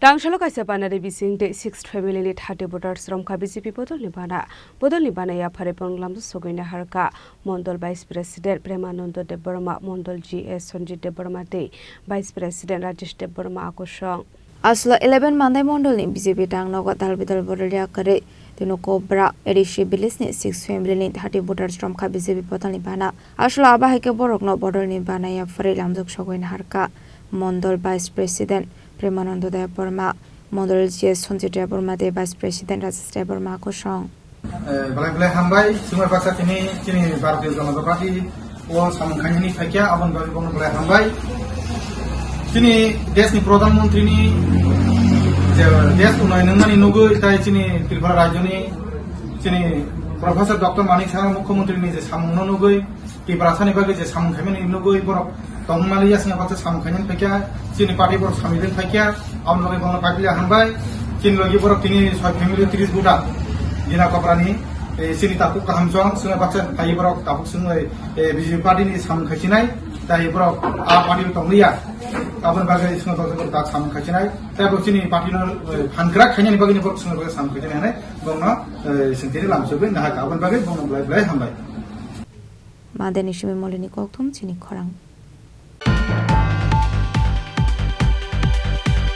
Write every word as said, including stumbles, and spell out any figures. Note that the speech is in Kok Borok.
Tangsalo kaisa banari bising tei six family ni thirty voters romkha B J P bodolni bana. Bodolni bana yaphare bonglamdo sogwina harkha Mondol Vice President Premanando Debbarma, Mondol G S Sanjit Debbarma tei Vice President Rajesh Debbarma akosong. Aswla eleven Mandai Mondolni B J P dang nogo dal bidal bodol yakarwi tino Cobra A D C village ni six family ni thirty voters romkha B J P bodolni bana. Aswla abo hai khe borokno bodolni bana yaphare lamjak sogwina harkha Mondol Vice President Premanando Debbarma, Mondol G S Sanjit Debbarma tei Vice President Rajesh Debbarma kosong. Eh, belai belai hambai, chwngno baksa tini chini Bharatiya Janata Party o samung khainani phaikya, aboni bagwi bono belai hambai. Chini deshni Pradhan Mantri ni je desh unnayonmani nugwi, tai chini Tripura rajyoni chini Professor Doctor Manik Saha Mukhyamantri ni je samungno nugwi, Tiprasani bagwi je samung khaimani nugwi borok tongmani yasna baksa samung khainani phaikya, chini party borok samung khaikya, aboni bagwi bono paipili hambai. Chini logi borok tini soi family tris buta Dina Koprani, eh, chini tapuk kaham chong, swnai baksa phai borok tapuk swnglai, eh, B J P party ni samung khaichinai, tai borok a party tonglia, aboni bagwi swnai baksa borok tak samung khaichinai, tai borok chini party no, eh, phankrak khainani bagwi borok swnai baksa samung khaichinai hinwi borokno, eh, sengtini lamsogwi nahaka, aboni bagwi bono belai belai hambai. Madeni simi molini kokthum chini khorang.